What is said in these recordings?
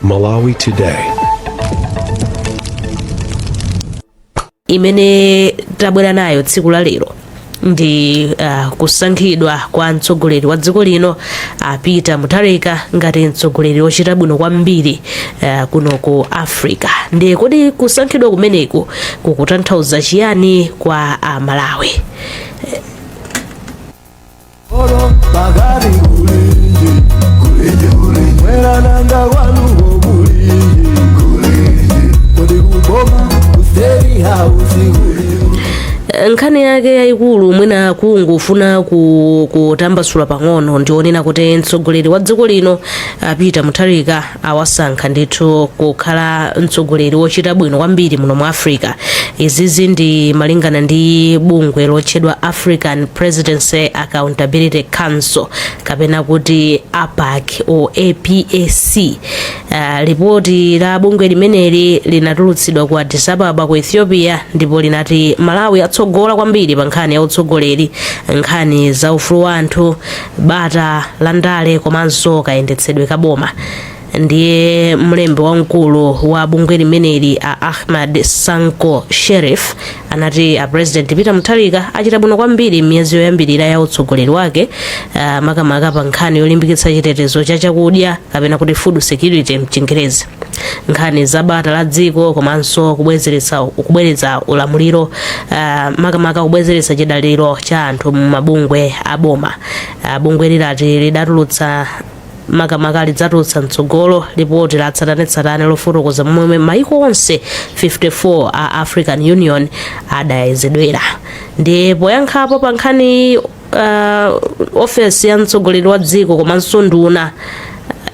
Malawi Today. Imene tabwera nayo tsiku la lero ndi kusankhidwa kwa mtsogoleri wa dziko lino a Peter Mutharika ngati mtsogoleri wochita bwino kwambiri kuno ku Africa. Ndiye kodi kusankhidwa kumeneku kukutanthauza chiyani kwa Amalawi? Oro bagari kulinji, kulinji, kulinji. Mwera nanga kwanu kulinji, kulinji. Kodi kuboma ku State House kulinji. Nkhani yake yayikulu, mwina kungofuna kutambasula pang'ono, ndionena kuti mtsogoleri wa dziko lino Peter Mutharika awasankha ndithu kukhala mtsogoleri wochita bwino kwambiri muno mu Africa. Izizi ndi malingana ndi bungwe lotchedwa African Presidency Accountability Council, kapena kuti APAC o APAC. Lipoti la bungwe limeneli linatulutsidwa ku Addis Ababa ku Ethiopia, ndipo linati Malawi atsogola kwambiri pa nkhani ya utsogoleri, nkhani za ufulu wa anthu, bata la ndale komanso kayendetsedwe ka boma. Ndiye mlembi wamkulu wa bungwe limeneli a Ahmad Sanko Sherif anati a President Peter Mutharika achita bwino kwambiri m'miyezi yoyambirira ya utsogoleri wake, makamaka pa nkhani yolimbikitsa chitetezo cha chakudya, kapena kuti food security mchingerezi, nkhani za bata la dziko komanso kubweretsa ulamuliro, makamaka kubwezeretsa chidaliro cha anthu mu mabungwe a boma. Bungwe lilati lidatulutsa, makamaka lidzatulutsa mtsogolo lipoti la tsatanetsatane lofotokoza momwe maiko onse 54 a African Union adayezedwera. Ndiye poyankhapo pa nkhani, ofesi ya mtsogoleri wa dziko komanso nduna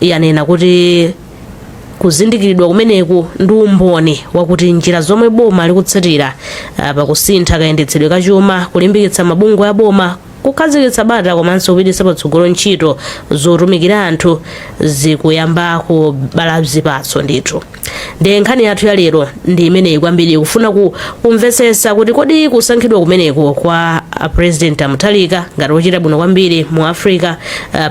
yanena kuti kuzindikiridwa kumeneku ndi umboni wakuti njira zomwe boma likutsatira pakusintha kayendetsedwe kachuma, kulimbikitsa mabungwe a boma, kukhazikitsa bata komanso kupititsa patsogolo ntchito zotumikira anthu zikuyamba kubala zipatso ndithu. Ndiye nkhani yathu ya lero ndi imeneyi kwambiri, kufuna kumvetsetsa kuti kodi kusankhidwa kumeneku kwa a President Mutharika ngati wochita bwino kwambiri mu Africa,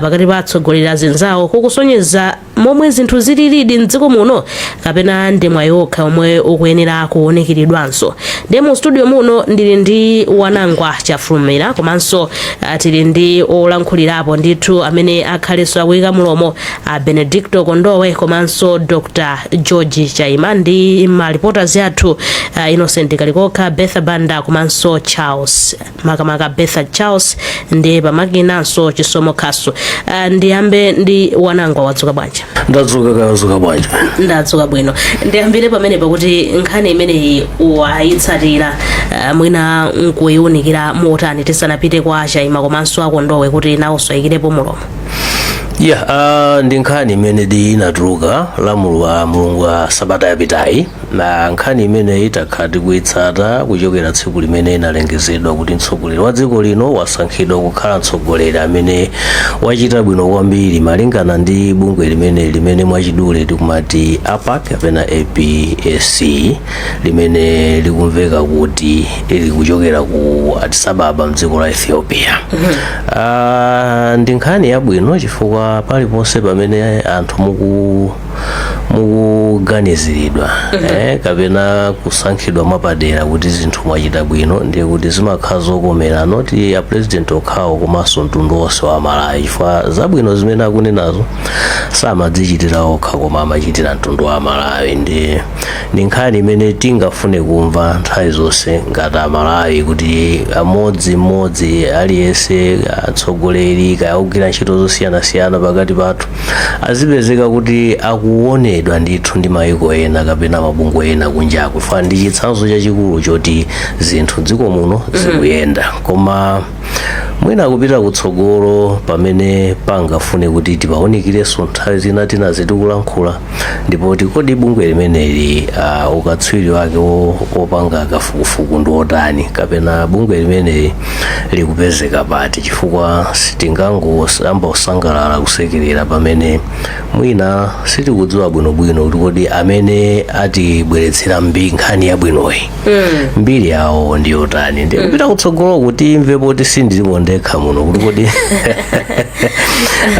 pakati pa atsogoleri azinzawo, kukusonyeza momwe zinthu zililidi mdziko muno kapena ndi mwayi okha omwe ukuyenera kuonekeredwanso. Ndiye mu studio muno ndili ndi Wanangwa Chafulumira, komanso tili ndi olankhulirapo ndithu amene akhalenso akuyika mulomo, a Benedicto Kondowe komanso Dr George Chaima, ndi ma reporters athu Innocent Kalikokha, Betha Banda komanso Charles, makamaka Betha Charles, ndi pamakinanso Chisomo Khasu. Ndiyambe ndi Wanangwa. Wadzuka bwanji? Ndadzuka, kadzuka bwanji? Ndadzuka bwino. Ndiyambire pamene pakuti nkhani imeneyi wayitsatira, mwina nkuyiwunikira motani tisanapite kwa Chaima komanso Akondowe kuti nawonso ayikirepo mulomo? Yeah, ndi nkhani imene di inatuluka la Mulungu wa sabata yapitayi, na nkhani imene itakhala tikuyitsata kuchokera tsiku limene inalengezedwa kuti mtsogoleri wa dziko lino wasankhidwa kukhala mtsogoleri amene wachita bwino kwambiri malingana ndi bungwe limene mwachidule tikumati APAC kapena APAC, limene likumveka kuti likuchokera ku Addis Ababa mdziko la Ethiopia. Ndi nkhani yabwino chifukwa paliponse pamene anthu mukuganiziridwa kapena kusankhidwa mwapadera kuti zinthu mwachita bwino, ndiye kuti zimakhala zokomera not a president okhawo komanso mtundu wonse wa Malawi, chifukwa zabwino zimene akunenazo samadzichitira okha koma amachitira mtundu wa Malawi. Ndi nkhani imene tingafune kumva nthawi zonse ngati Amalawi, kuti amodzimodzi aliyense, atsogoleri kaya ogwira ntchito zosiyanasiyana pakati pathu, azipezeka kuti akuonedwa ndithu ndi mayiko ena kapena mabungwe ena kunjaku, chifukwa ndi chitsanzo chachikulu choti zinthu dziko muno zikuyenda. Koma mwina kupita kutsogolo, pamene pangafune kuti tipaunikirenso nthawi zina tinazi tikulankhula, ndipo tikodi bungwe limeneli ukatswiri wake wopanga kafukufuku ndi otani, kapena bungwe limeneli likupezeka pati, chifukwa sitingangoyamba kusangalala, kusekerera pamene mwina sitikudziwa bwinobwino kuti kodi amene atibweretsera nkhani yabwinoyi mbiri yawo ndi yotani. Ndi kupita kutsogolo kuti imve, poti sindilipo ndekha muno, kuti kodi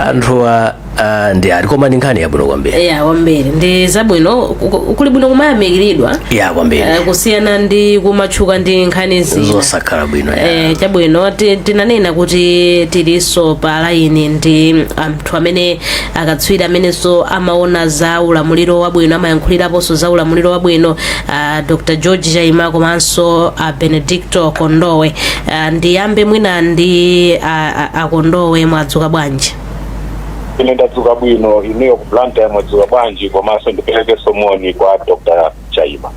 anthuwa Ndi ati, koma ndi nkhani yabwino kwambiri. Ya, kwambiri, ndi zabwino. Kuli bwino kumayamikiridwa Ya, kwambiri. Kusiyana ndi kumatchuka ndi nkhani zina zosakhala bwino, ya. Chabwino, tinanena kuti tilinso pa laini ndi anthu amene akatswiri amenenso amaona za ulamuliro wabwino, amayankhuliraponso za ulamuliro wabwino, Dr George Chaima komanso Benedicto Kondowe. Ndiyambe mwina ndi Akondowe. Mwadzuka bwanji? Ine ndadzuka bwino. Inuyo ku Blantyre mwadzuka bwanji? Komanso ndiperekenso moni kwa Dr Chaima.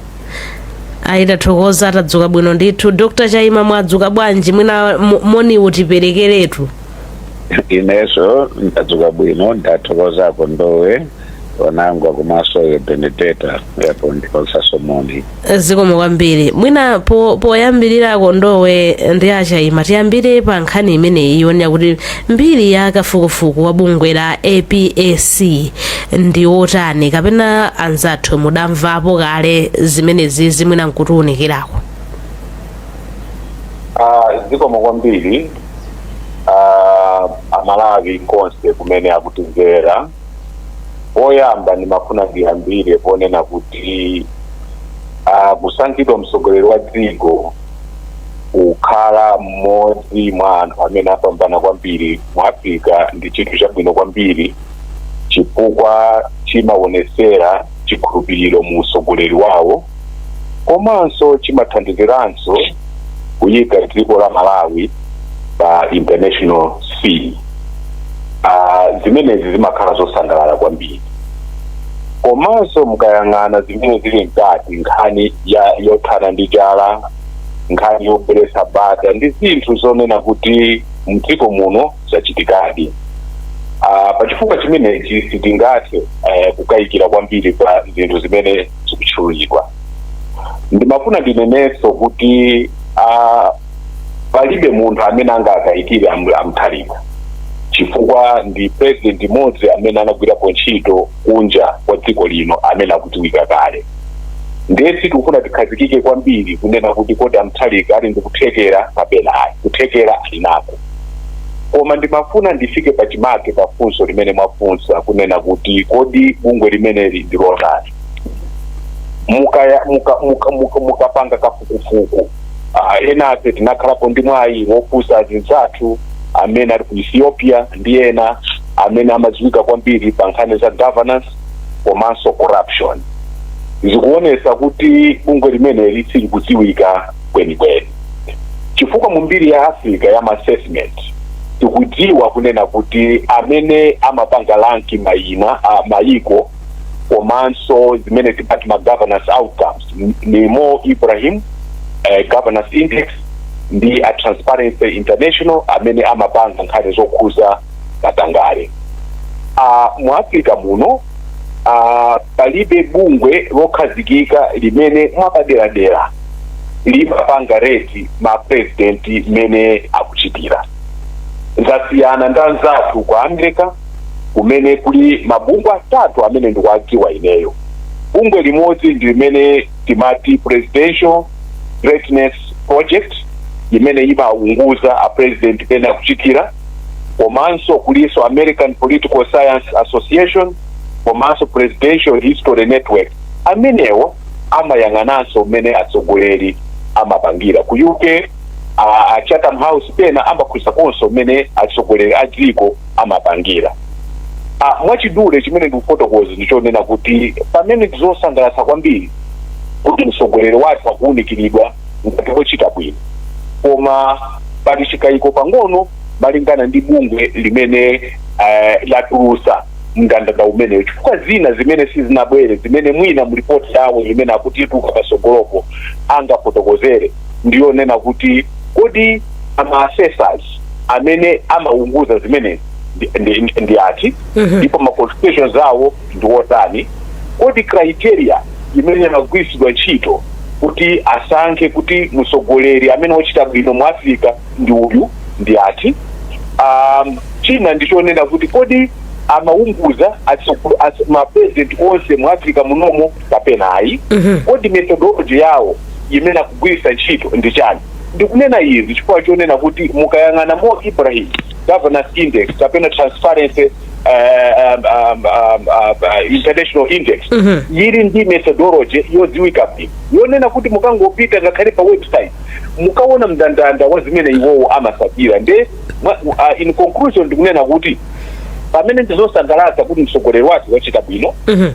Ayi, tathokoza, tadzuka bwino ndithu. Dr Chaima, mwadzuka bwanji? Mwina moni utiperekeretu. Ineso ndadzuka bwino, ndathokoza Kondowe onangwa komanso Benedetta yapo ndikonsaso moni. Zikomo kwambiri. Mwina poyambirira, Kondowe ndi Achaima, tiyambire pa nkhani imeneyi yonena kuti mbiri ya kafukufuku wa bungwe la APAC ndi wotani, kapena anzathu mudamvapo kale zimenezi zimwina nkutiwunikirako? Zikomo kwambiri. Amalawi konse kumene akutimvera, poyamba ndimafuna ndiyambire ponena kuti kusankhidwa mtsogoleri wa dziko kukhala mmodzi mwa anthu amene apambana kwambiri mu Africa ndi chinthu chabwino kwambiri, chifukwa chimaonesera chikhulupiriro mu utsogoleri wawo, komanso chimathandiziranso kuyika dziko la Malawi pa international scene. Zimenezi zimakhala zosangalala kwambiri. Komanso mukayang'ana zimene zili mkati, nkhani ya yothana ndi njala, nkhani yobweretsa bata, ndi zinthu zonena kuti mdziko muno zachitikadi. Pachifukwa chimenechi sitingathe kukayikira kwambiri pa zinthu zimene zikutchulidwa. Ndimafuna ndinenenso kuti palibe munthu amene angakayikire amutharika, chifukwa ndi president imodzi amene anagwirapo ntchito kunja kwa dziko lino amene akudziwika kale. Ndiye tikufuna tikhazikike kwambiri kunena kuti kodi amutharika ali ndi kuthekera kapena ayi. Kuthekera ali nako, koma ndimafuna ndifike pachimake pa funso limene mwafunsa kunena kuti kodi bungwe limeneli ndi lotani? Mukapanga kafukufuku, enafe tinakhalapo ndi mwayi wofunsa azinzathu amene ali ku Ethiopia ndi ena amene amadziwika kwambiri pa nkhani za governance komanso corruption, zikuonesa kuti bungwe limeneli silikudziwika kwenikweni, chifukwa mu mbiri ya Africa ya assessment tikudziwa kunena kuti amene amapanga rank mayina mayiko komanso zimene timati ma governance outcomes ni Mo Ibrahim Governance Index ndi a Transparency International amene amapanga nkhani zokhuza katangale. Mu Africa muno palibe bungwe lokhazikika limene mwapaderadera limapanga rate ma president mmene akuchitira. Zasiyana ndi anzathu ku America kumene kuli mabungwe atatu amene ndikuwadziwa ineyo. Bungwe limodzi ndi limene timati Presidential Greatness Project imene imaunguza a president pene akuchitira, komanso kuliso American Political Science Association komanso Presidential History Network amenewo amayang'ananso mmene atsogoleri amapangira. Ku UK a Chatham House pena amakhwisakonso mmene atsogoleri a dziko amapangira. Mwachidule, chimene ndikufotokoza ndichonena kuti pamene ndizosangalatsa kwambiri kuti mtsogoleri wathu akuwunikiridwa ngati wochita bwino, koma pali chikayiko pang'ono malingana ndi bungwe limene latulusa mndandanda umeneyo, chifukwa zina zimene sizinabwere zimene mwina mu ripoti yawo imene akuti ituka pasogolopo angafotokozere, ndiyonena kuti kodi ama assessors amene amaunguza zimenezi ndi ati, ndipo ma qualifications awo ndi otani? Kodi criteria imene imagwiritsidwa ntchito kuti asankhe kuti mtsogoleri amene wochita bwino mu Africa ndi uyu ndi ati? China ndichonena kuti kodi amaunguza ma president onse mu Africa munomo kapena ayi? Kodi methodology yawo imene akugwiritsa ntchito ndi chani? Ndikunena izi chifukwa chonena kuti mukayang'ana Mo Ibrahim Governance Index kapena Transparency International Index ili ndi methodology yodziwika bwino, yonena kuti mukangopita ngakhale pa website mukaona mndandanda wa zimene iwowo amasatira. Nde in conclusion, ndikunena kuti pamene ndizosangalatsa kuti mtsogoleri wathu wachita bwino,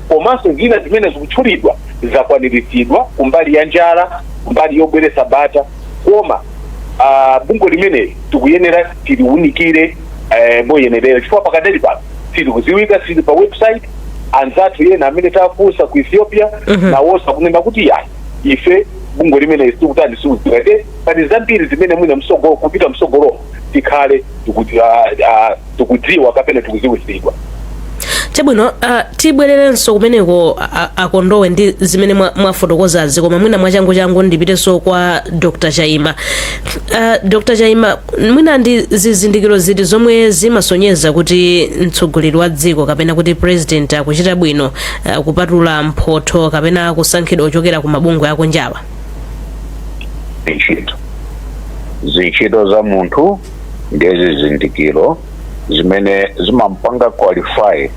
komanso zina zimene zikutchulidwa zakwaniritsidwa kumbali ya njala, kumbali yobweretsa bata, koma bungwe limeneli tikuyenera tiliwunikire moyenerera, chifukwa pakadali pano silikuziwika, sili pa website. Anzathu ena amene tafunsa ku Ethiopia nawonso akunena kuti yayi, ife bungwe limeneli sikutani, sikudziwika. Nde pali zambiri zimene mwina msogolo, kupita msogolo, tikhale tikudziwa kapena tikuziwisidwa. Chabwino, tibwererenso kumeneko akondowe ndi zimene mwafotokozazi, koma mwina mwachangu changu ndipitenso kwa Dr Chaima. Dr Chaima, mwina ndi zizindikiro ziti zomwe zimasonyeza kuti mtsogoleri wa dziko kapena kuti president akuchita bwino, kupatula mphotho kapena kusankhidwa kuchokera ku mabungwe akunjawa? Ntchito, zintchito za munthu ndiye zizindikiro zimene zimampanga qualify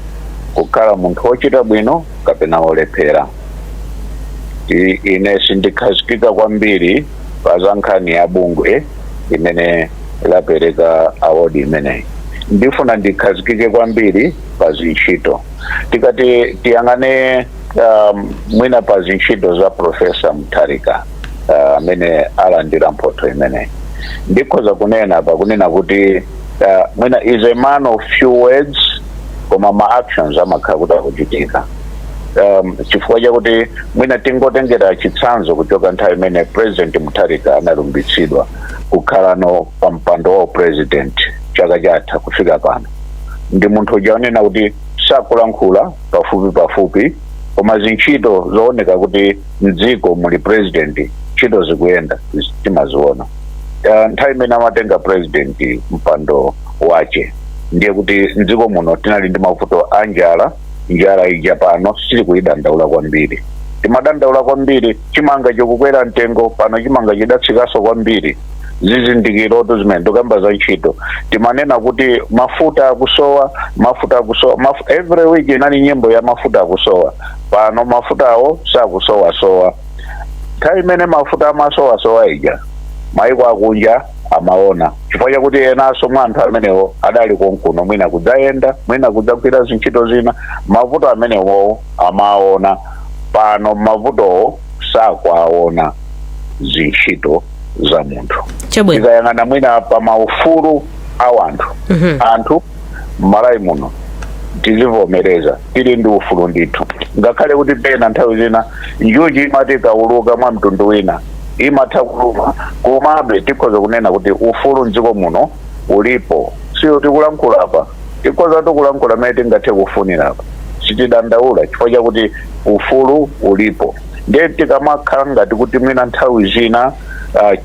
kukhala munthu wochita bwino kapena wolephera. Ine sindikhazikika kwambiri pa za nkhani ya bungwe limene lapereka award imeneyi. Ndifuna ndikhazikike kwambiri pa zintchito. Tikati tiyang'ane mwina pa zintchito za Professor Mutharika amene alandira mphotho imeneyi, ndikhoza kunena pakunena kuti mwina is a man of few words, koma ma actions amakhala kuti akuchitika, chifukwa chakuti mwina tingotengera chitsanzo kuchoka nthawi imene President Mutharika analumbitsidwa kukhalano pa mpando wa president chaka chatha kufika pano, ndi munthu uja onena kuti sakulankhula pafupi pafupi, koma zintchito zooneka kuti mdziko muli president, ntchito zikuyenda, timaziona. Nthawi imene amatenga president mpando wache, ndiye kuti mdziko muno tinali ndi mavuto a njala. Njala ija pano sitikuyidandaula kwambiri. Timadandaula kwambiri chimanga chikukwera mtengo, pano chimanga chidatsikaso kwambiri. Zizindikirotu zimene ndikamba za ntchito. Timanena kuti mafuta akusowa, mafuta akusowa, every week inali nyimbo ya mafuta akusowa. Pano mafutawo sakusowasowa. Nthawi imene mafuta amasowasowa ija, maiko akunja amaona, chifukwa chakuti enanso mwa anthu amenewo adali konkuno, mwina kudzayenda, mwina kudzagwira zintchito zina. Mavuto amenewo amaona, pano mavutowo sakwaona. Zintchito za munthu. Tikayang'ana mwina pa maufulu a wanthu, anthu m'Malawi muno tizivomereza, tili ndi ufulu ndithu, ngakhale kuti pena nthawi zina njuchi imati ikauluka mwa mtundu wina imatha kuluma, komabe tikhoza kunena kuti ufulu mdziko muno ulipo. Siyo tikulankhula apa, tikhoza tikulankhula mmene tingathe kufunira apa, sitidandaula chifukwa chakuti ufulu ulipo. Ndiye tikamakhala ngati kuti mwina nthawi zina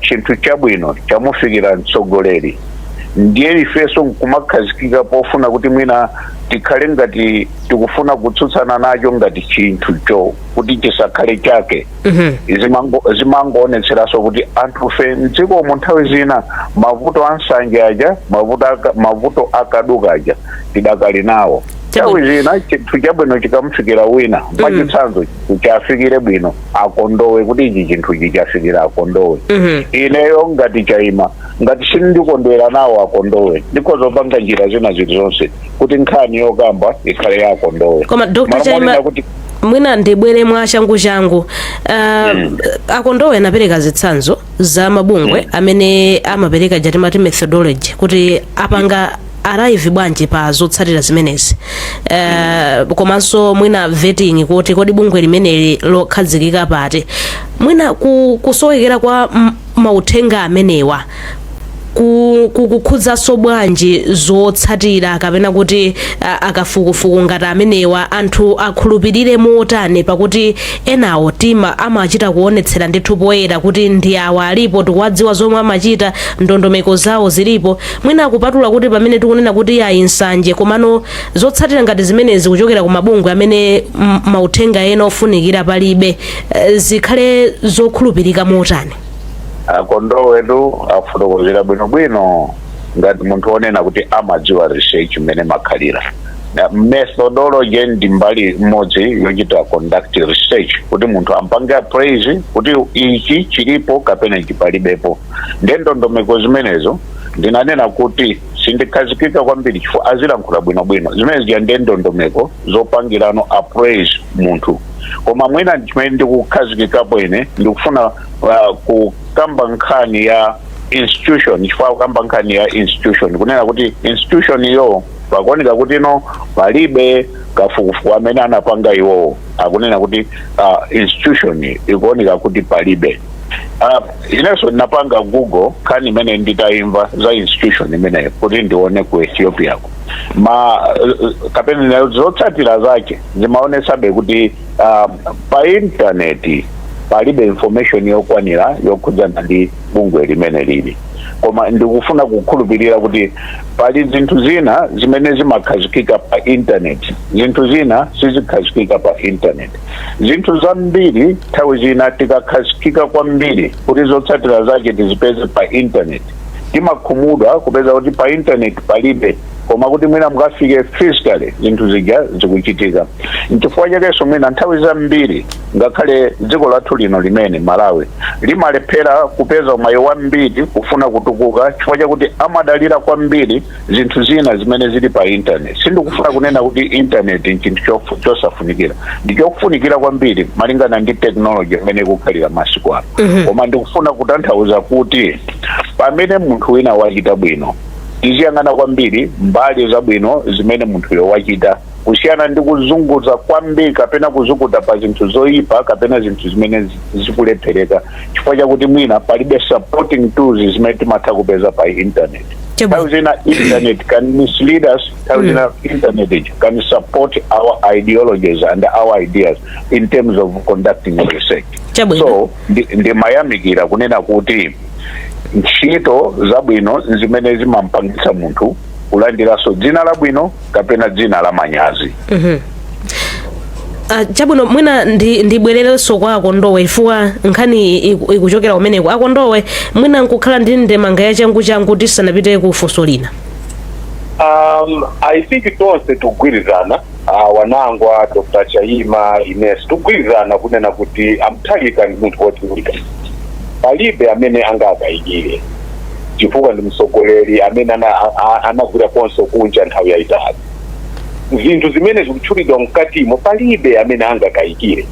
chinthu chabwino chamufikira mtsogoleri, ndiye ifenso nkumakhazikika pofuna kuti mwina tikhale ngati tikufuna kutsutsana nacho ngati chinthucho kuti chisakhale chake, zimangoonetseranso kuti anthufe mdzikomo nthawi zina mavuto a nsanje aja, mavuto akaduka aja tidakali nawo. Nthawi zina chinthu chabwino chikamufikira wina, mwachitsanzo chafikire bwino akondowe, kuti ichi chinthu ichi chafikira akondowe, ineyo ngati Chaima, ngati sindikondwera nawo akondowe, ndikhoza kupanga njira zina zilizonse kuti nkhani yokamba ikhale ya akondowe. Koma Dr. Malo Chaima, monena kuti mwina ndibwere mwa changu changu. Akondowe anapereka zitsanzo za mabungwe amene amapereka jatimati methodology, kuti apanga arrive bwanji pa zotsatira zimenezi, komanso mwina vetting, kuti kodi bungwe limeneli lokhazikika pati. Mwina kusowekera kwa mauthenga amenewa kukhudzanso bwanji zotsatira, kapena kuti akafukufuku ngati amenewa anthu akhulupirire motani, pakuti enawo tima amachita kuonetsera ndithu poyera kuti ndi awa alipo, tikuwadziwa zomwe amachita, ndondomeko zawo zilipo? Mwina akupatula kuti pamene tikunena kuti ayi nsanje, komano zotsatira ngati zimenezi kuchokera ku mabungwe amene mauthenga ena ofunikira palibe, zikhale zokhulupirika motani? Akondowetu afotokozera bwinobwino ngati munthu wonena kuti amadziwa research mmene makhalira. Methodology ndi mbali imodzi yochita conduct research kuti munthu ampange appraise kuti ichi chilipo kapena ichi palibepo. Ndiye ndondomeko zimenezo ndinanena kuti sindikhazikika kwambiri chifukwa azilankhula bwinobwino. Zimene zija ndiye ndondomeko zopangirano appraise munthu. Koma mwina chimene ndikukhazikikapo ine, ndikufuna kukamba nkhani ya institution, chifukwa kukamba nkhani ya institution, kunena kuti institution iyo pakuoneka kuti ino palibe kafukufuku amene anapanga iwowo. Akunena kuti institution ikuoneka kuti palibe. Inenso ndinapanga Google nkhani imene nditayimva za institution imeneyo kuti ndione ku Ethiopia ko ma kapena zotsatira zake zimaonesabe kuti pa intaneti palibe information yokwanira yokhudzana ndi bungwe limene lili. Koma ndikufuna kukhulupirira kuti pali zinthu zina zimene zimakhazikika pa internet, zinthu zina sizikhazikika pa internet. Zinthu zambiri nthawi zina tikakhazikika kwambiri kuti zotsatira zake tizipeze pa internet, timakhumudwa kupeza kuti pa internet palibe, koma kuti mwina mukafike physically zinthu zija zikuchitika. Nchifukwa chakenso mwina nthawi zambiri ngakhale dziko lathu lino limene Malawi limalephera kupeza mwayi wambiri kufuna kutukuka, chifukwa chakuti amadalira kwambiri zinthu zina zimene zili pa internet. Sindikufuna kunena kuti internet nchinthu chosafunikira, ndi chofunikira kwambiri malingana ndi technology imene ikukhalira masiku ano. Koma ndikufuna kutanthauza kuti pamene munthu wina wachita bwino, tiziyang'ana kwambiri mbali zabwino zimene munthuyo wachita, kusiyana ndi kuzunguza kwambiri kapena kuzukuta pa zinthu zoyipa kapena zinthu zimene zikulephereka chifukwa chakuti mwina palibe supporting tools zimene timatha kupeza pa internet. Nthawi zina internet can mislead us, nthawi zina internet can support our ideologies and our ideas in terms of conducting research. So ndimayamikira kunena kuti ntchito zabwino zimene zimampangitsa munthu kulandiranso dzina labwino kapena dzina la manyazi. Chabwino, mwina ndibwererenso kwa Akondowe chifukwa nkhani ikuchokera kumeneko. Akondowe, mwina nkukhala ndi ndemanga ya changu changu tisanapite ku funso lina. I think tonse tikugwirizana, Wanangwa, Dr Chaima, ines tikugwirizana kunena kuti a Mutharika ndi munthu wodziwika, palibe amene angakayikire, chifukwa ndi mtsogoleri amene anagwiraponso kunja nthawi yayitali. Zinthu zimene zikutchulidwa mkatimo palibe amene angakayikire.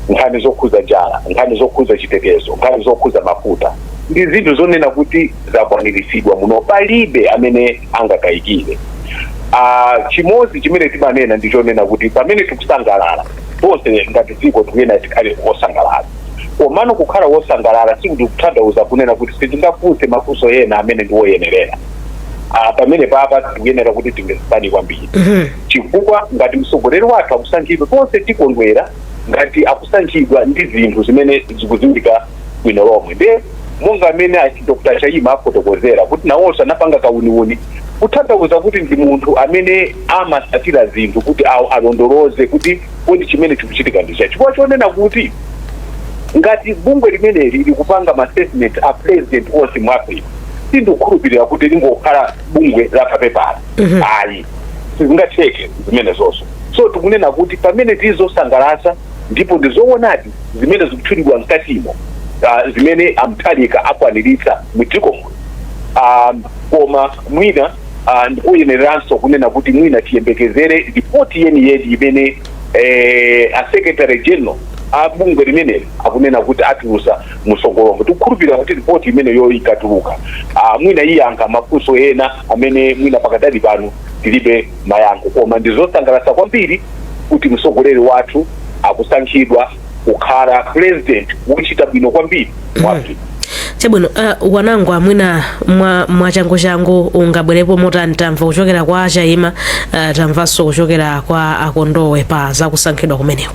Nkhani zokhuza njala, nkhani zokhuza chitetezo, nkhani zokhuza mafuta ndi zinthu zonena kuti zakwaniritsidwa muno, palibe amene angakayikire. Chimodzi chimene timanena ndi chonena kuti pamene tikusangalala tonse ngati dziko, tikuyenera tikhale osangalala. Komano kukhala wosangalala sikuti kutanthauza kunena kuti sitingafunse mafunso ena amene ndi woyenerera. Pamene papa tikuyenera kuti timvetsetsane kwambiri, chifukwa ngati mtsogoleri wathu akusankhidwa, tonse tikondwera ngati akusankhidwa ndi zinthu zimene zikudziwika bwino lomwe. Nde monga amene Dr Chaima afotokozera kuti nawonso anapanga kauniuni, kutanthauza kuti ndi munthu amene amasatira zinthu kuti alondoloze kuti kodi chimene chikuchitika ndi cha, chifukwa chonena kuti ngati bungwe limeneli likupanga ma assessment a president onse mu Africa, sindikukhulupirira kuti lingokhala bungwe la papepala, ayi, sizingatheke zimenezonso. So tikunena kuti pamene tizosangalatsa ndipo ndizoonadi zimene zikutchulidwa mkatimo, zimene a Mutharika akwaniritsa mu dziko muno, koma mwina ndikuyeneranso kunena kuti mwina tiyembekezere ripoti yeniyeni imene a secretary general a bungwe limeneli akunena kuti atulusa musogolomo. Tikukhulupirira kuti ripoti imeneyo ikatuluka, mwina iyankha mafunso ena amene mwina pakadali pano tilibe mayankho. Koma ndizosangalatsa kwambiri kuti mtsogoleri wathu akusankhidwa kukhala president wochita bwino kwambiri mu Africa. Chabwino, Wanangwa, mwina mwa changu changu ungabwerepo motani? Tamva kuchokera kwa Chaima, tamvanso kuchokera kwa Akondowe pa zakusankhidwa kumeneko.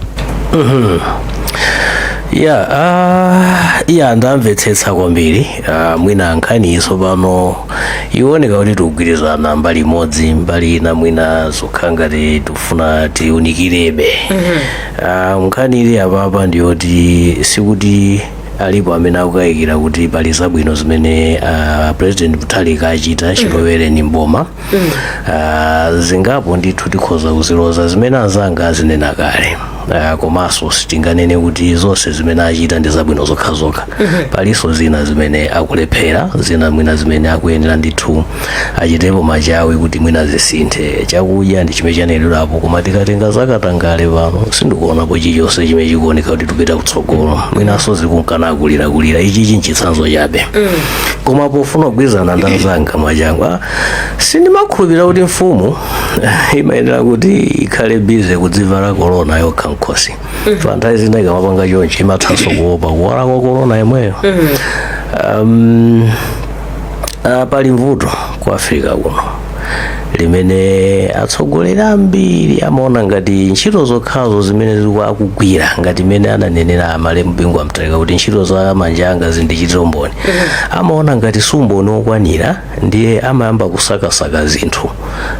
Ya, ndamvetsetsa kwambiri. Mwina nkhani iso pano ioneka kuti tikugwirizana mbali imodzi, mbali ina mwina zokhala ngati tikufuna tiunikirebe. Nkhani ili apapa ndiyoti sikuti Alipo amene akukayikira kuti pali zabwino zimene President Mutharika achita chilowereni mboma. Zingapo ndithu tikhoza kuziloza zimene anzanga azinena kale. Komanso sitinganene kuti zonse zimene achita ndi zabwino zokhazokha. Palinso zina zimene akulephera, zina mwina zimene akuyenera ndithu achitepo machawi kuti mwina zisinthe. Chakudya ndi chimene chanenedwapo, koma tikatenga zakatangale pano sindikuonapo chilichonse chimene chikuoneka kuti tipita kutsogolo. Mwinanso zikunkana akulirakulira. Ichi nchitsanzo chabe. Koma pofuna kugwirizana ndi anzanga mwachangu, sindimakhulupirira kuti mfumu imayenera kuti ikhale busy kudzivala korona yokha mkhosi. Pa nthawi zina ikamapanga chonchi imathanso kuopa kuwala kwa korona yemweyo. Pali mvuto ku Africa kuno limene atsogoleri ambiri amaona ngati ntchito zokhazo zimene zikuwa akugwira, ngati imene ananenera amalemu Bingu wa Mutharika kuti "Ntchito za manja anga zindichitira umboni", amaona ngati si umboni wokwanira, ndiye amayamba kusakasaka zinthu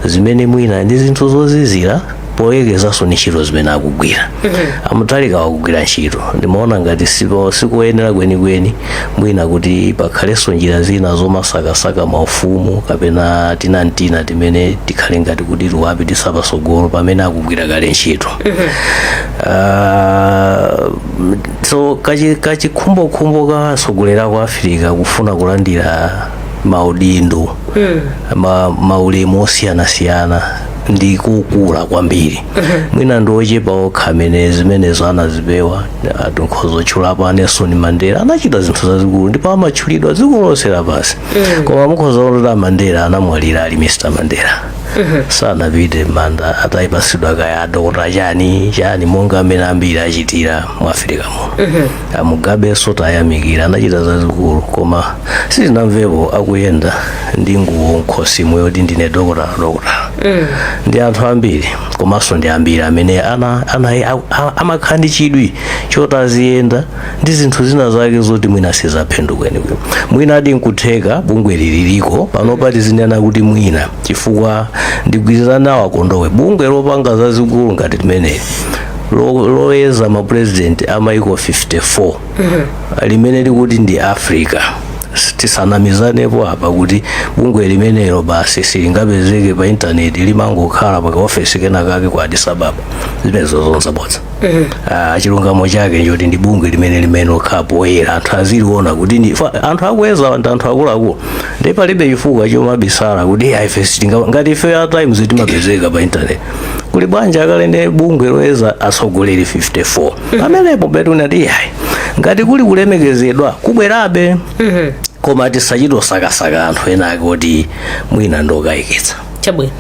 zimene mwina ndi zinthu zozizira poyekezanso ndi ntchito zimene akugwira. Amutharika wakugwira ntchito, ndimaona ngati sikuyenera kwenikweni mwina kuti pakhalenso njira zina zomasakasaka maufumu kapena tinantina timene tikhale ngati kuti tiwapitisa patsogolo pamene akugwira kale ntchito. So kachikhumbokhumbo ka atsogoleri aku Africa kufuna kulandira maudindo, maulemu osiyanasiyana ndi kukula kwambiri. Mwina ndi ochepa okha amene zimenezo anazipewa. Tikhoza kutchulapo a Nelson Mandela, anachita zinthu zazikulu ndipo amatchulidwa dziko lonse lapansi, koma mukhoza kuona kuti a Mandela anamwalira ali Mr Mandela, sanapite m'manda atayipasidwa kaya adokota chani chani monga amene ambiri achitira mu Africa muno. Amugabenso tayamikira, anachita zazikulu, koma sitinamvepo akuyenda ndi nguwo mkhosimo yoti "Ndine dokotala, dokotala." Ndi anthu ambiri, komanso ndi ambiri amene amakhala ndi chidwi choti aziyenda ndi zinthu zina zake zoti mwina sizaphindu kwenikweni. Mwina adi nkutheka bungwe liliko panopa, tizinena kuti mwina, chifukwa ndigwirizana nawo akondowe, bungwe lopanga zazikulu ngati limeneli loyeza mapurezidenti amaiko 54 limene likuti ndi Africa, tisanamizanepo apa kuti bungwe limenelo basi silingapezeke pa intaneti, limangokhala pa kaofesi kena kake ku Addis Ababa, zimenezo zonzabodza. Chilungamo chake njoti ndi bungwe limene okhala poyera, anthu aziliona kuti ndi anthu akuyeza ndi anthu akuluakulu, ndi palibe chifukwa chomabisala kuti "Iya, ife sitinga." Ngati ife a Times timapezeka pa internet, kuli bwanji akalende bungwe loyeza atsogoleri 54? Pamenepo betu unati iyayi, ngati kuli kulemekezedwa kubwerabe, koma tisachitosakasaka anthu ena ake kuti mwina ndokayikitsa. Chabwino,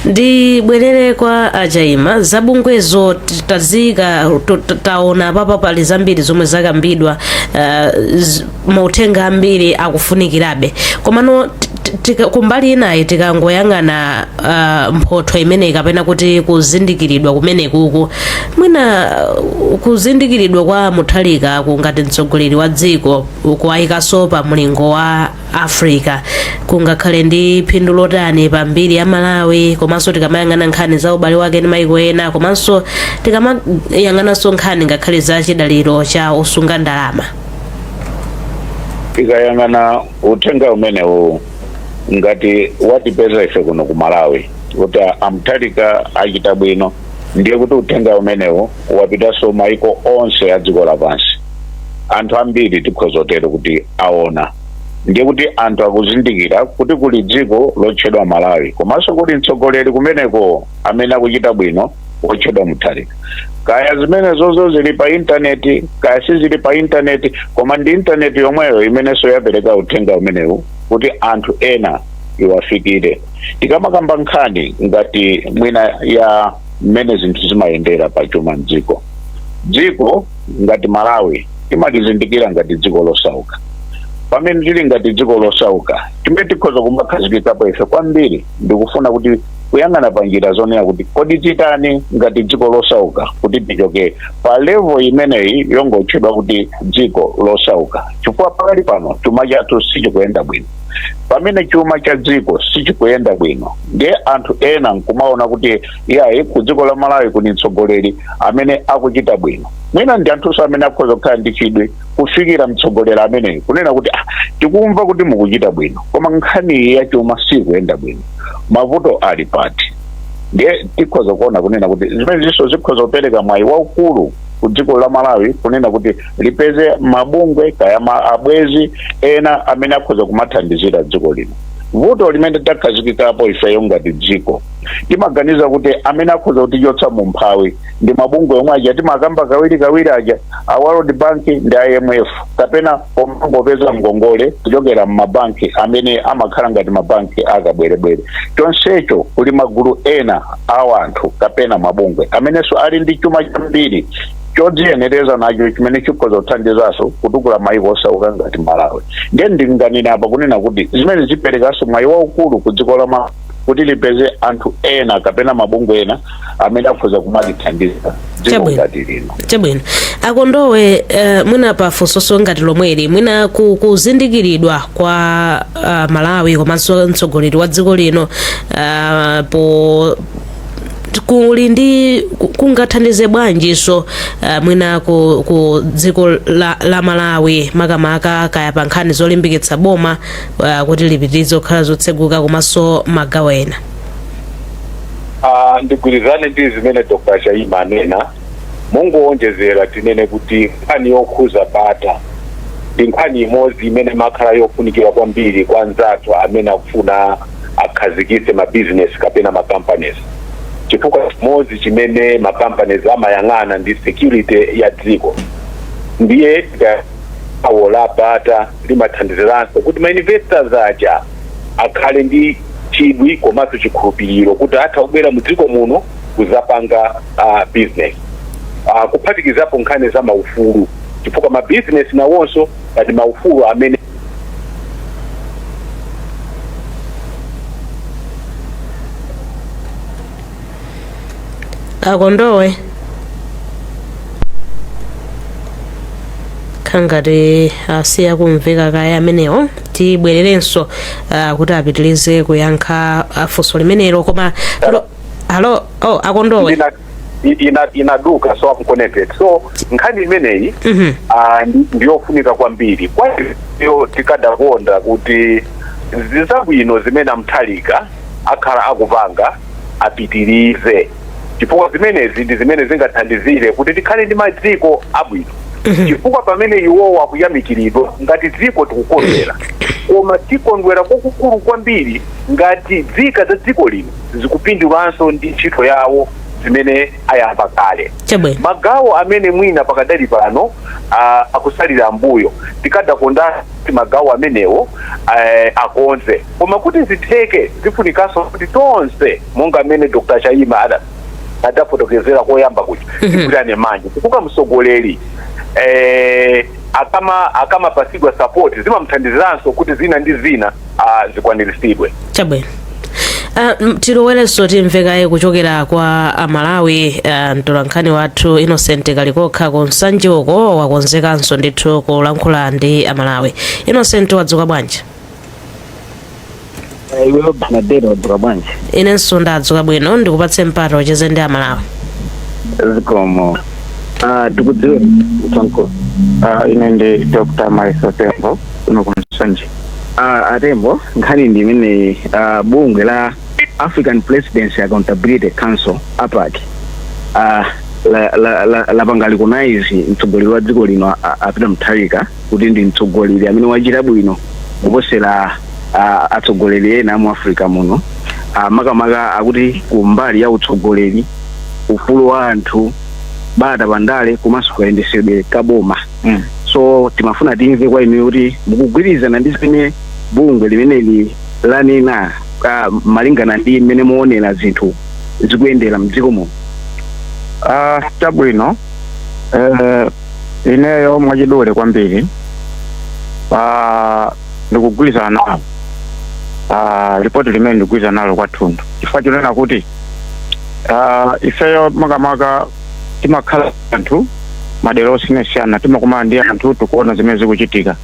ndibwerere kwa achaima. Zabungwezo tazika taona papa pali zambiri zomwe zakambidwa, mauthenga ambiri akufunikirabe. Komano kumbali inayi tikangoyang'ana mphotho imeneyi kapena kuti kuzindikiridwa kumenekuku, mwina kuzindikiridwa kwa Mutharika ngati mtsogoleri wa dziko kuwayikanso pa mlingo wa Africa kungakhale ndi phindu lotani pa mbiri ya Malawi, komanso tikamayang'ana nkhani za ubale wake ndi maiko ena, komanso tikamayang'ananso nkhani ngakhale za chidaliro cha osunga ndalama? Tikayang'ana uthenga umenewu ngati watipeza ife kuno ku Malawi kuti Amutharika achita bwino, ndiye kuti uthenga umenewu wapitanso maiko onse a dziko lapansi. Anthu ambiri tikhoza kutero kuti aona, ndiye kuti anthu akuzindikira kuti kuli dziko lotchedwa Malawi, komanso kuli mtsogoleri kumeneko amene akuchita bwino wotchedwa Mutharika. Kaya zimenezozo zili pa intaneti, kaya sizili pa intaneti, koma ndi intaneti yomweyo imenenso yapereka uthenga umenewu kuti anthu ena iwafikire. Tikamakamba nkhani ngati mwina ya mmene zinthu zimayendera pachuma mdziko, dziko ngati Malawi timalizindikira ngati dziko losauka. Pamene tili ngati dziko losauka, timene tikhoza kumakhazikikapo ife kwambiri ndikufuna kuti kuchita Kuyang'ana pa njira zonena kuti kodi titani ngati dziko losauka kuti tichoke pa level imeneyi yongotchedwa kuti dziko losauka, chifukwa pakali pano chuma chathu sichikuyenda bwino. Pamene chuma cha dziko sichikuyenda bwino, ndiye anthu ena nkumaona kuti iyayi, ku dziko la Malawi kuli mtsogoleri amene akuchita bwino, mwina ndi anthunso amene akhoza kukhala ndi chidwi kufikira mtsogoleri ameneyi kunena kuti, "Ah, tikumva kuti mukuchita bwino, koma nkhani ya chuma sikuyenda bwino, mavuto ali pati?" Ndiye tikhoza kuona kunena kuti zimenezinso zikhoza kupereka mwayi waukulu ku dziko la Malawi kunena kuti lipeze mabungwe kaya ma abwezi ena amene akhoza kumathandizira dziko lino. Vuto limene takhazikikapo ifeyo ngati dziko, timaganiza kuti amene akhoza kutichotsa mu mphawi ndi mabungwe omwe aja timakamba kawiri kawiri aja, a World Bank ndi IMF, kapena pomangopeza ngongole kuchokera mmabanki amene amakhala ngati mabanki akabwerebwere. Chonsecho kuli magulu ena a anthu kapena mabungwe amenenso ali ndi chuma chambiri chodziyenereza nacho chimene chikhoza kuthandizanso kutukula maiko osauka ngati Malawi. Ndiye ndinganene apa kunena kuti zimene ziperekanso mwayi waukulu ku dziko la Malawi kuti lipeze anthu ena kapena mabungwe ena amene akhoza kumalithandiza dziko ngati lino. Chabwino, a Kondowe, mwina pa funsoso ngati lomweli, mwina kuzindikiridwa kwa Malawi komanso mtsogoleri wa dziko lino po kuli ndi kungathandize bwanjinso mwina ku dziko la Malawi, makamaka kaya pa nkhani zolimbikitsa boma kuti lipitirize kukhala zotseguka komanso magawo ena? Ndigwirizane ndi zimene Dr. Chaima anena. Mungowonjezera, tinene kuti nkhani yokhuza bata ndi nkhani imodzi imene imakhala yofunikira kwambiri kwa anzathu amene akufuna akhazikitse mabizinesi kapena macompanies, chifukwa chimodzi chimene macompanies amayang'ana ndi security ya dziko. Ndiye gawo la bata limathandiziranso kuti ma investors aja akhale ndi chidwi komanso chikhulupiriro kuti atha kubwera mu dziko muno kuzapanga business, kuphatikizapo nkhani za maufulu, chifukwa ma business nawonso pali maufulu amene A Kondowe khangati asiya kumveka kaya amenewo. Tibwererenso kuti apitirize kuyankha funso limenelo, koma halo, oh, a Kondowe. Inaduka, so I'm connected. So nkhani imeneyi ndiyofunika kwambiri kwa iyo. Tikadakonda kuti zizabwino zimene a Mutharika akhala akupanga apitirize, chifukwa zimenezi ndi zimene zingathandizire kuti tikhale ndi madziko abwino, chifukwa pamene iwowo akuyamikiridwa ngati dziko tikukondwera, koma tikondwera kwakukulu kwambiri ngati nzika za dziko lino zikupindulanso ndi ntchito yawo zimene ayamba kale. Magawo amene mwina pakadali pano akusalira mbuyo, tikadakonda kuti magawo amenewo akonze, koma kuti zitheke zifunikanso kuti tonse, monga amene Dr. Chaima adafotokezera koyamba kuti tigwirane manja, chifukwa mtsogoleri akamapasidwa support zimamthandiziranso kuti zina ndi zina zikwaniritsidwe. Chabwino. Tilowerenso timvekaye kuchokera kwa Amalawi. Mtolankhani wathu Innocent Kalikokha ku Nsanje uko wakonzekanso ndithu kulankhula ndi Amalawi. Innocent, wadzuka bwanji? Iweyo Bernadette, wadzuka bwanji? Inenso ndadzuka bwino. Ndikupatse mpata ucheze ndi Amalawi. Zikomo. Tikudziwe mtsanko. Ine ndi Dr. Maiso Tembo kuno ku Nsanje. Atembo, nkhani ndi imene bungwe la African Presidency Accountability Council, APAC, lapanga recognize mtsogoleri wa dziko lino a Peter Mutharika kuti ndi mtsogoleri amene wachita bwino kuposera atsogoleri ena mu Africa muno, makamaka akuti ku mbali ya utsogoleri, ufulu wa anthu, bata pandale komanso kayendesedwe ka boma. So timafuna timve kwa inuyo kuti mukugwirizana ndi zimene bungwe limeneli lanena malingana ndi mmene muonera zinthu zikuyendera mdziko muno. Chabwino, ineyo mwachidule kwambiri, ndikugwirizana nawo. Ripoti limene ndikugwirizana nalo kwathunthu, chifukwa chonena kuti ifeyo makamaka timakhala anthu madera osiyanasiyana, timakumana ndi anthu, tikuona zimene zikuchitika.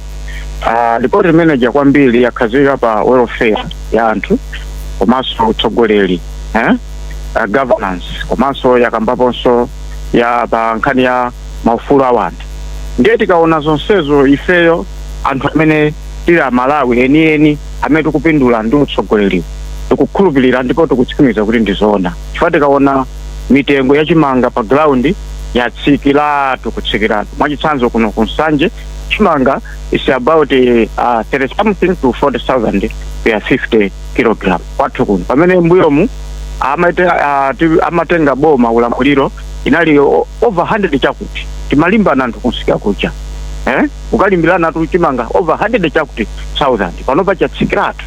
Ripoti limeneja kwambiri yakhazikika pa welfare ya anthu komanso utsogoleri, eh? Governance, komanso yakambaponso ya pa nkhani ya maufulu a anthu. Ndiye tikaona zonsezo, ifeyo anthu amene tili Amalawi enieni amene tikupindula ndi utsogoleriwo, tikukhulupirira ndipo tikutsimikiza kuti ndizoona, chifukwa tikaona mitengo yachimanga pa ground yatsikiratu, kutsikiratu. Mwachitsanzo, kuno kuNsanje chimanga is about 30 something to 40,000 per 50 kilogram kwathu kuno, pamene mbuyomu amatenga boma ulamuliro inali over 100 chakuti. Timalimbana anthu kunsika kuja, eh? Ukalimbirana tu chimanga over 100 chakuti thousand, panopa chatsikiratu.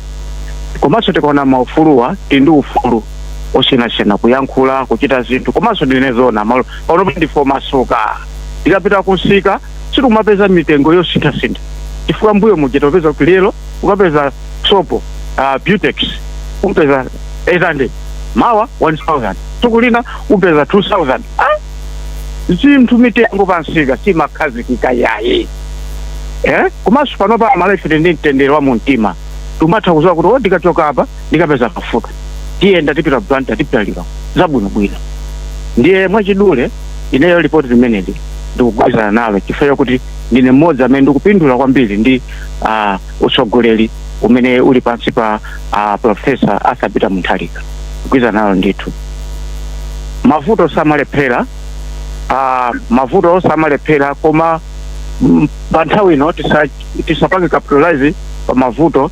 Komanso tikaona maufuluwa, tili ndi ufulu osiyanasiyana kuyankhula, kuchita zinthu. Komanso ndinezona malo panopa ndife masuka, tikapita kunsika sitikumapeza mitengo yosinthasintha, chifukwa mbuyo muja topeza kuti lero ukapeza sopo Butex upeza 800, mawa 1000, tsiku lina upeza 2000. Ah, zinthu mitengo pansika simakhazikika yayi, eh? Komanso panopa Amalawi ife ndi mtendere wa mumtima, tumatha kuziwa kuti o ndikachoka apa ndikapeza mafuta, tiyenda tipita Blantyre, tipita Lilongwe, zabwinobwino. Ndiye mwachidule, ineyo ripoti limeneli ndikugwirizana nalo chifukwa chakuti ndine mmodzi amene ndikupindula kwambiri ndi utsogoleri umene uli pansi pa Professor Arthur Peter Mutharika. Kugwirizana nalo ndithu. Mavuto samalephera, mavuto samalephera, koma pa nthawi ino tisapange capitalize pa mavuto,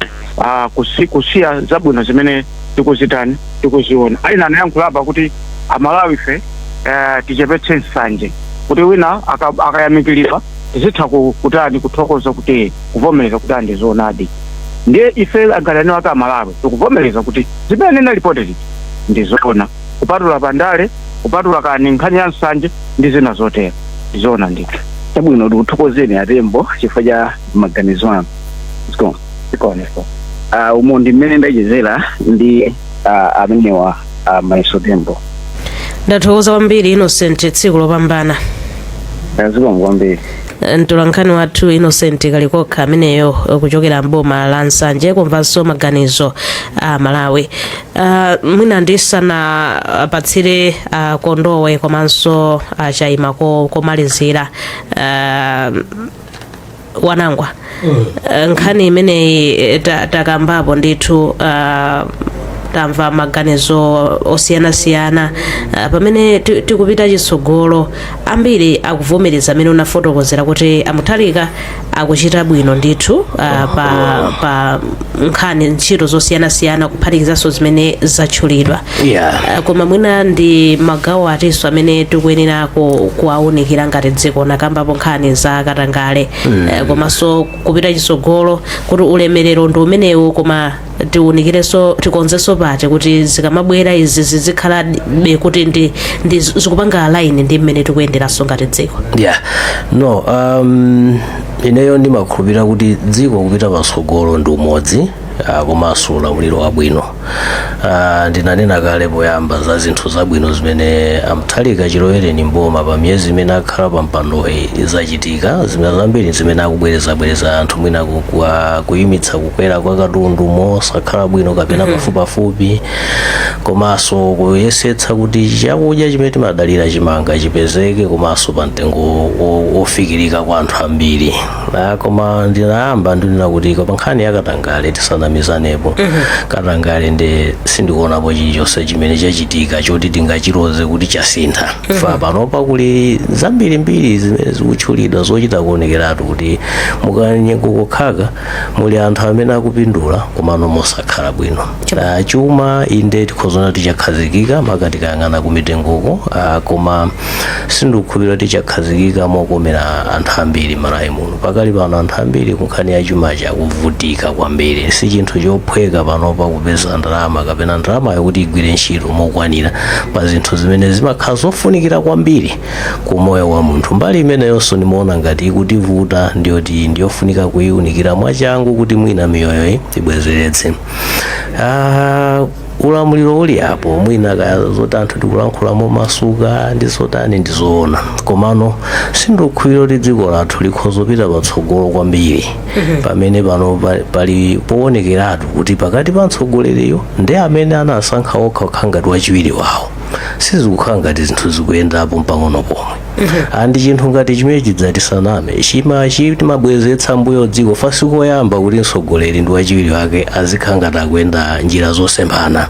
kusiya zabwino zimene tikuzitani, tikuziona. Aina anayankhula apa kuti Amalawi ife tichepetse nsanje, kuti wina akayamikiridwa tizitha kutani, kuthokoza, kuti kuvomereza kuti andizoonadi. Ndiye ife ngati ake Amalawi tikuvomereza kuti zimene nena ripoti liji ndizoona, kupatula pandale, kupatula kani nkhani ya nsanje ndi zina zotero, ndizoona ndithu. Chabwino, tikuthokozeni aTembo chifukwa cha maganizo anu. Zikomo. Zikomo. Umo ndi mmene ndachezera ndi amenewa Maiso Tembo. Ndathokoza kwambiri, Innocent, tsiku lopambana. Zikomo kwambiri. Mtolankhani wathu Innocent Kalikokha ameneyo, kuchokera mboma la Nsanje, kumvanso maganizo a Malawi. Mwina ndisanapatsire Kondowe komanso Chaima komalizira, Wanangwa, nkhani imeneyi takambapo ndithu, tamva maganizo osiyanasiyana. Pamene tikupita chitsogolo, ambiri akuvomereza amene unafotokozera kuti aMutharika akuchita bwino ndithu pa nkhani ntchito zosiyanasiyana, kuphatikizanso zimene zatchulidwa. Koma mwina ndi magawo atinso amene tikuyenera kuwaunikira ngati dziko? Nakambapo nkhani za katangale, komanso kupita chitsogolo kuti ulemerero ndi umenewu, koma tiwunikirenso, tikonzenso pati kuti zikamabwera izi zizikhala be kuti ndi zikupanga align ndi mmene tikuyenderanso ngati dziko? Yeah, no, ineyo ndimakhulupirira kuti dziko kupita patsogolo ndi umodzi, komanso ulamuliro wabwino. Ndinanena kale poyamba za zinthu zabwino zimene aMutharika chilowereni mboma, pa miyezi imene akhala pa mpandoyi, zachitika zimene zambiri zimene akubwerezabwereza anthu, mwina kuyimitsa kukwera kwa katundu mosakhala bwino kapena pafupipafupi, komanso kuyesetsa kuti chakudya chimene timadalira, chimanga, chipezeke komanso pa mtengo wofikirika kwa anthu ambiri. Koma ndinayamba ndinena kuti pa nkhani ya katangale tisanamizanepo. Katangale ndi sindikuonapo chilichonse chimene chachitika choti tingachiloze kuti chasintha. Fa panopa kuli zambirimbiri zimene zikutchulidwa zochita kuonekeratu kuti mukanyengo kokhaka muli anthu amene akupindula komano mosakhala bwino. Chuma inde tikhozona kuti chakhazikika maka tikayang'ana ku mitengoko, koma sindikukhulupirira kuti chakhazikika mokomera anthu ambiri Malawi muno. Pakali pano anthu ambiri kunkhani ya chumachi akuvutika kwambiri, si chinthu chinthu chophweka panopa kupeza ndalama kapena ndalama yokuti igwire ntchito mokwanira pa zinthu zimene zimakhala zofunikira kwambiri ku moyo wa munthu. Mbali imeneyonso ndimaona ngati ikutivuta, ndiyoti ndiyofunika kuyiunikira mwachangu kuti mwina miyoyo ibwezeretse. Ulamuliro uli apo, mwina kaya zoti anthu tikulankhula momasuka ndi zotani, ndizoona, komano sindikukhulupirira kuti dziko lathu likhoza kupita patsogolo kwambiri pamene pano pali poonekeratu kuti pakati pa mtsogoleriyo ndi amene anasankha okha kukhala ngati wachiwiri wawo sizikukhala ngati zinthu zikuyendapo mpang'ono pomwe. Andi chinthu ngati chimene chidzatisaname chima chimabwezetsa mbuyo dziko. Fasi koyamba kuti mtsogoleri ndi wachiwiri wake azikhala ngati akuyenda njira zosemphana,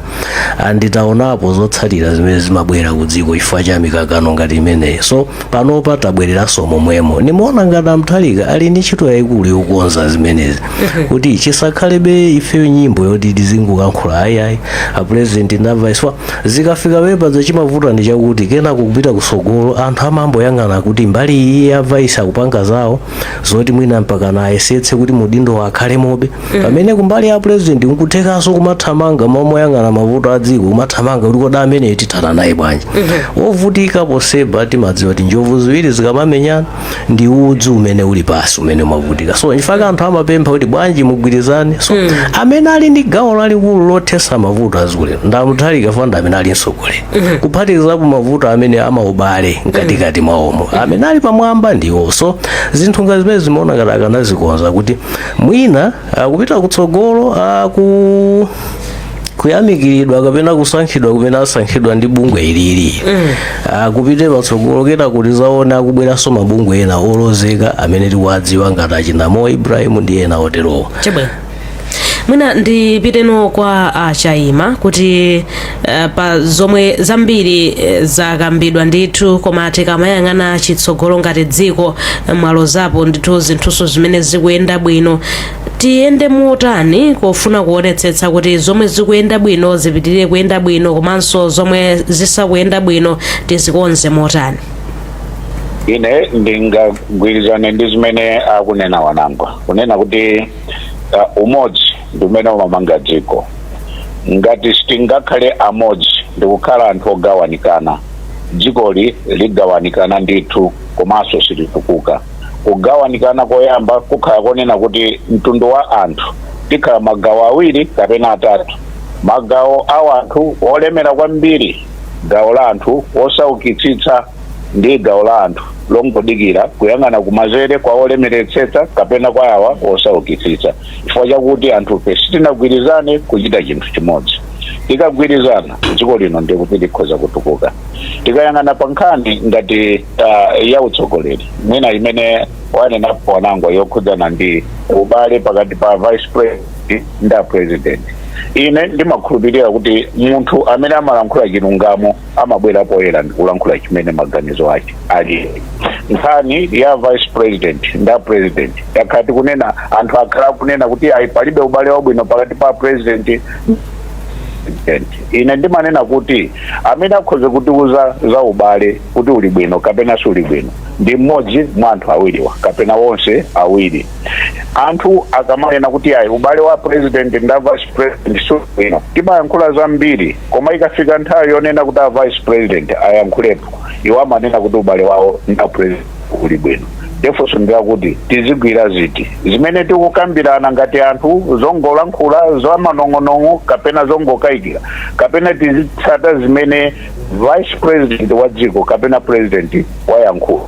anditaonapo zotsatira zimene zimabwera ku dziko chifukwa cha mikangano ngati imeneyi. So panopa tabwereranso momwemo. Nimaona ngati aMutharika ali ndi ntchito yayikulu yokonza zimenezi kuti chisakhalebe ifeyo nyimbo yoti tizingoyankhula, ayiayi, apresident ndi avice. Zikafika pepa chimavuta ndi chakuti kenako kupita kusogolo anthu amamboyang'ana kuti mbali iyi ya vice akupanga zawo zoti mwina mpaka nayesetse kuti mudindo akhale mobe, pamene kumbali ya president nkuthekanso kumathamanga momoyang'ana mavuto a dziko, kumathamanga kuti kodi amene tithana naye bwanji wovutika poseba. Timadziwa kuti njovu ziwiri zikamamenyana ndi udzu umene uli pasi umene umavutika. So nchifukwa anthu amapempha kuti bwanji mugwirizane. So amene ali ndi gawo lalikulu lothesa mavuto aziko lino ndaMutharika, fanda amene ali mtsogoleri, kuphatikizapo mavuto amene amaubale mkatikati mwawomo, amene ali pamwamba ndiwo. So zinthu ngati zimene zimaona ngati akanazikonza kuti mwina kupita kutsogolo ku kuyamikiridwa kapena kusankhidwa kumene asankhidwa ndi bungwe ilili kupite patsogolo, kena kuti zaona akubweranso mabungwe ena olozeka amene tikuwadziwa ngati achina Mo Ibrahim ndi ena oterowo. Chabwino, mwina ndipiteno kwa aChaima kuti pa zomwe zambiri zakambidwa ndithu, koma tikamayang'ana chitsogolo ngati dziko, mwalozapo ndithu zinthuso zimene zikuyenda bwino, tiyende motani kofuna kuonetsetsa kuti zomwe zikuyenda bwino zipitirire kuyenda bwino, komanso zomwe zisakuyenda bwino tizikonze motani? Ine ndingagwirizane ndi zimene akunena Wanangwa, kunena kuti umodzi ndi umene umamanga dziko. Ngati sitingakhale amodzi ndikukhala anthu ogawanikana, dzikoli ligawanikana ndithu, komanso silitukuka. Kugawanikana koyamba kukhala konena kuti mtundu wa anthu tikhala magawo awiri kapena atatu: magawo a anthu olemera kwambiri, gawo la anthu osaukitsitsa, ndi gawo la anthu longodikira kuyang'ana kumazere kwa olemeretsetsa kapena kwa awa osaukitsitsa, chifukwa chakuti anthufe sitinagwirizane kuchita chinthu chimodzi. Tikagwirizana, dziko lino ndikuti likhoza kutukuka. Tikayang'ana pa nkhani ngati ya utsogoleri, mwina imene wanenapo Wanangwa yokhudzana ndi ubale pakati pa vice president ndi a president, ine ndimakhulupirira kuti munthu amene amalankhula chilungamo amabwera poyera ndikulankhula chimene maganizo ake ali. Nkhani ya vice president nda president, takhala tikunena, anthu akhala akunena kuti ayi, palibe ubale wabwino pakati pa president. Ine ndimanena kuti amene akhoza kutiuza za ubale kuti uli bwino kapena suli bwino ndi mmodzi mwa anthu awiriwa kapena wonse awiri. Anthu akamanena kuti ayi, ubale wa president nda vice president suli bwino, timayankhula zambiri, koma ikafika nthawi yonena kuti a vice president ayankhulepo, iwo amanena kuti ubale wawo nda president uli bwino. Ndifunso ndirakuti tizigwira ziti zimene tikukambirana ngati anthu, zongolankhula zamanong'onong'o kapena zongokayikira, kapena tizitsata zimene vice president wa dziko kapena president wayankhula?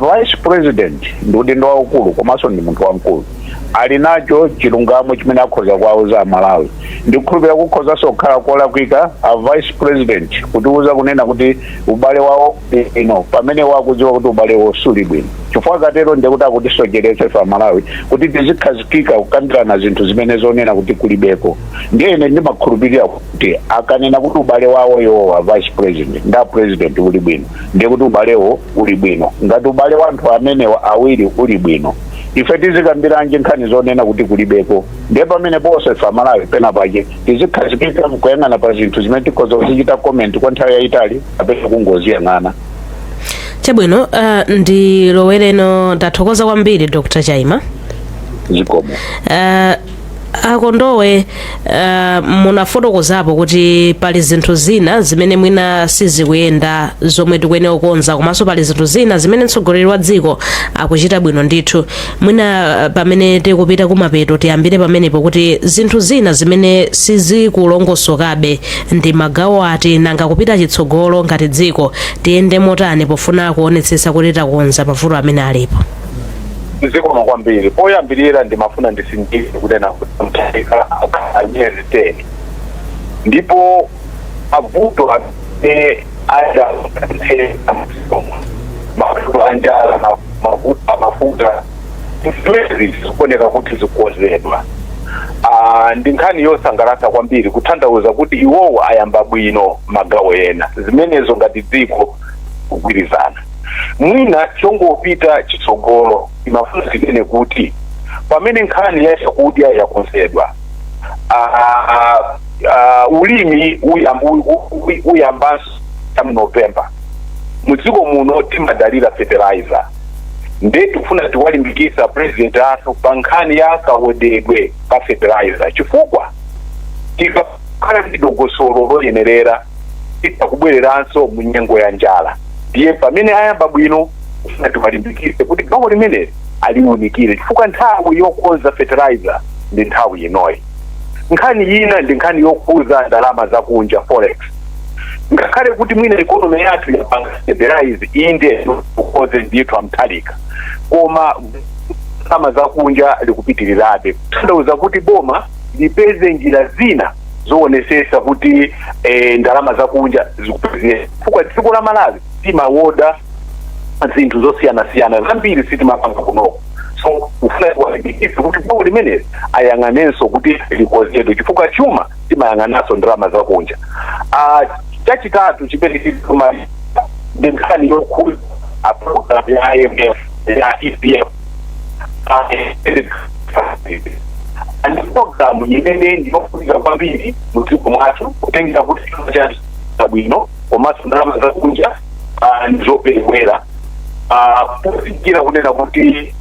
Vice president ndi udindo waukulu, komanso ndi munthu wamkulu, ali nacho chilungamo chimene akhoza kuwauza Amalawi. Ndikukhulupirira kukhozanso kukhala kolakwika a vice president kutiuza kunena kuti ubale wawo ino pamene wakudziwa kuti ubale wawo suli bwino, chifukwa katero ndikuti akutisocheretsa ife Amalawi kuti tizikhazikika kukambirana zinthu zimene zonena kuti kulibeko. Ndiye ine ndimakhulupirira kuti akanena kuti ubale wawo iwowa vice president nda president uli bwino, ndiye kuti ubalewo uli bwino. Ngati ubale wa anthu amenewa awiri uli bwino, ife tizikambiranji nkhani zonena kuti kulibeko? Ndiye pamene ponse ife Amalawi pena pake tizikhazikika mkuyang'ana pa zinthu zimene tikhoza kuzichita comment kwa nthawi yayitali kapena kungoziyang'ana. Chabwino, ndilowereno. Ndathokoza kwambiri, Dr Chaima. Zikomo. Akondowe, munafotokozapo kuti pali zinthu zina zimene mwina sizikuyenda zomwe tikuyenera kukonza, komanso pali zinthu zina zimene mtsogoleri wa dziko akuchita bwino ndithu. Mwina pamene tikupita kumapeto, tiyambire pamenepo kuti zinthu zina zimene sizikulongosokabe ndi magawo ati? Nanga kupita chitsogolo ngati dziko tiyende motani pofuna kuonetsetsa kuti takonza mavuto amene alipo? Zikomo kwambiri. Poyambirira ndimafuna ndisindike kunena kuti Mutharika akhala miyezi 10, ndipo mavuto amene adatheka, mavuto a njala, mavuto amafuta, zimenezi zikuoneka kuti zikukonzedwa. Ndi nkhani yosangalatsa kwambiri, kutanthauza kuti iwowo ayamba bwino magawo ena. Zimenezo ngati dziko kugwirizana. Mwina chongopita chitsogolo, imafuna tinene kuti pamene nkhani ya chakudya yakonzedwa, ulimi uyambanso mu November. Mudziko muno timadalira fertilizer, nde tikufuna tiwalimbikisa President athu pa nkhani ya kaodedwe ka fertilizer, chifukwa tikakhala ndi dongosolo loyenerera titakubwereranso mu nyengo ya njala. Ndiye pamene ayamba bwino, kufuna tiwalimbikise kuti gawo limeneli aliwunikire, chifukwa nthawi yokonza fertilizer ndi nthawi inoyi. Nkhani ina ndi nkhani yokhuza ndalama zakunja, forex. Ngakhale kuti mwina economy yathu yapanga stabilize, inde, kukonze ndithu amthalika, koma ndalama zakunja likupitirirabe, kutanthauza kuti boma lipeze njira zina zoonesesa kuti ndalama zakunja zikupezeka, chifukwa dziko la Malawi timawoda zinthu zosiyanasiyana zambiri, sitimapanga kunoko. So kufuna kuwalimbikitsa kuti gawo limeneli ayang'anenso kuti likonzedwe, chifukwa chuma timayang'ananso ndalama zakunja. Chachitatu chimene chituma ndi nkhani yokhuza a program ya IMF ya ECF and program imene ndiyofunika kwambiri mudziko mwathu, kutengera kuti chuma chathu bwino komanso ndalama zakunja ndizoperewera, pofikira kunena kuti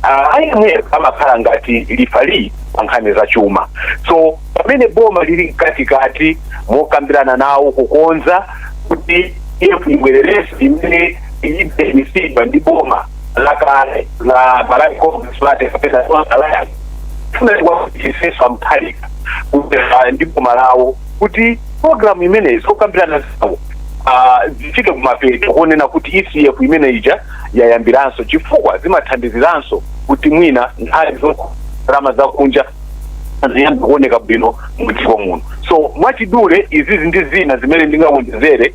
IMF amakhala ngati referee pa nkhani za chuma. So pamene boma lili mkatikati mokambirana nawo kukonza kuti EF ibwererenso imene idayimisidwa ndi boma lakale la Malawi Congress Party kapena Alliance, funa tiwaisenso amthalika ndi boma lawo kuti program imeneyi zokambirana zawo zifike kumapeto kuonena kuti ECF imene ija yayambiranso, chifukwa zimathandiziranso kuti mwina nkhani ndalama zakunja ziyambe kuoneka bwino mudziko muno. So mwachidule, izizi ndi zina zimene ndingawonjezere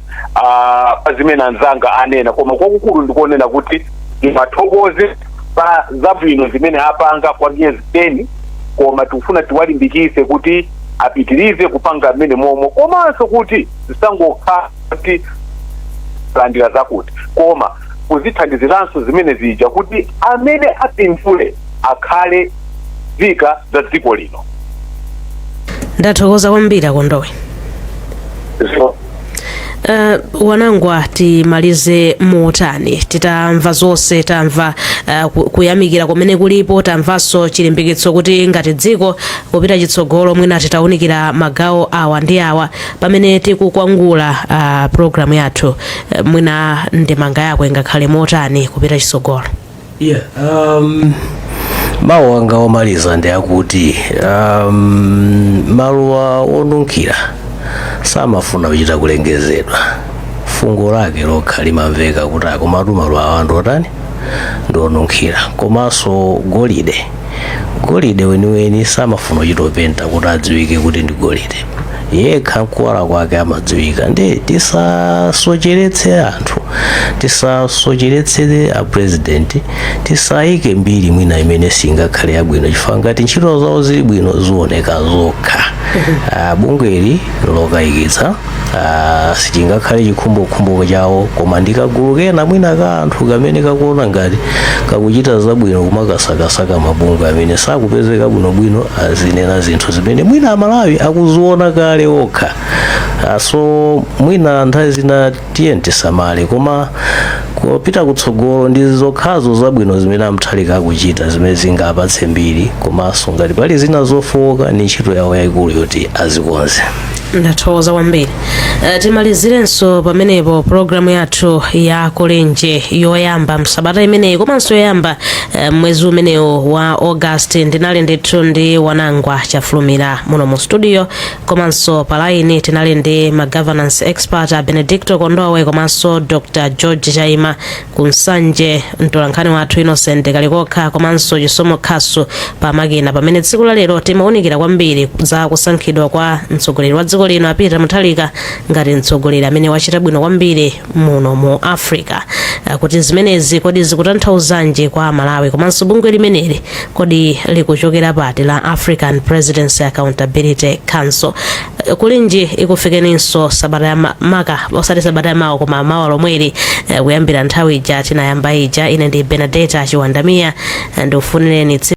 pa zimene anzanga anena, koma kwakukulu ndikuonena kuti ndimathokoze pa zabwino zimene apanga kwa miyezi 10, koma tikufuna tiwalimbikise kuti apitirize kupanga mmene momwe, komanso kuti zisangokhala kuti landira zakuti, koma kuzithandiziranso zimene zija kuti amene apindule akhale nzika za dziko lino. Ndathokoza kwambiri, Akondowe. Wanangwa, timalize motani titamva zonse? Tamva kuyamikira kumene kulipo, tamvanso chilimbikitso kuti ngati dziko kupita chitsogolo mwina titawunikira magawo awa ndi awa. Pamene tikukwangula programu yathu, mwina ndemanga yako ingakhale motani kupita chitsogolo? Yeah, mawu anga omaliza ndi akuti maluwa onunkhira samafuna kuchita kulengezedwa, fungo lake lokha limamveka kuti akomatu maluwa awa ndi otani, ndi onunkhira. Komanso golide, golide weniweni samafuna kuchita kupenta kuti adziwike kuti ndi golide, yekha kuwala kwake amadziwika. Ndi tisasocheretse anthu, tisasocheretse a President, tisayike mbiri mwina imene singakhale yabwino, chifukwa ngati ntchito zawo zili bwino zioneka zokha. Bungweli lokayikitsa, sichingakhale chikhumbokhumbo chawo, koma ndikagulu kena mwina ka anthu kamene kakuona ngati kakuchita zabwino, kumakasakasaka mabungwe amene sakupezeka bwinobwino, azinena zinthu zimene mwina Amalawi akuziona kale okha. So mwina nthawi zina tiye tisamale, koma Kupita kutsogolo, ndi zokhazo zabwino zimene aMutharika akuchita zimene zingapatse mbiri, komanso ngati pali zina zofowoka, ni ntchito yawo yayikulu yoti azikonze. Ndathokoza kwambiri. Timalizirenso pamenepo programu yathu ya Kulinji yoyamba msabata imeneyi komanso yoyamba mwezi umenewu wa August. Ndinali ndithu ndi Wanangwa Chafulumira muno mu studio, komanso pa line tinali ndi ma governance expert a Benedicto Kondowe komanso Dr George Chaima. Kunsanje, mtolankhani wathu Innocent Kalikokha komanso Chisomo Khasu pamakina, pamene tsiku la lero timawunikira kwambiri za kusankhidwa kwa mtsogoleri wa dziko lino a Peter Mutharika ngati mtsogoleri amene wachita bwino kwambiri muno mu Africa. Kuti zimenezi kodi zikutanthauzanji kwa Malawi, komanso bungwe limeneli kodi likuchokera pati, la African Presidency Accountability Council? Kulinji ikufikeninso sabata ya maka, osati sabata ya mawa koma mawa lomweli, kuyambira nthawi ija tinayamba ija. Ine ndi Benadeta Chiwandamiya, ndikufunireni tsiku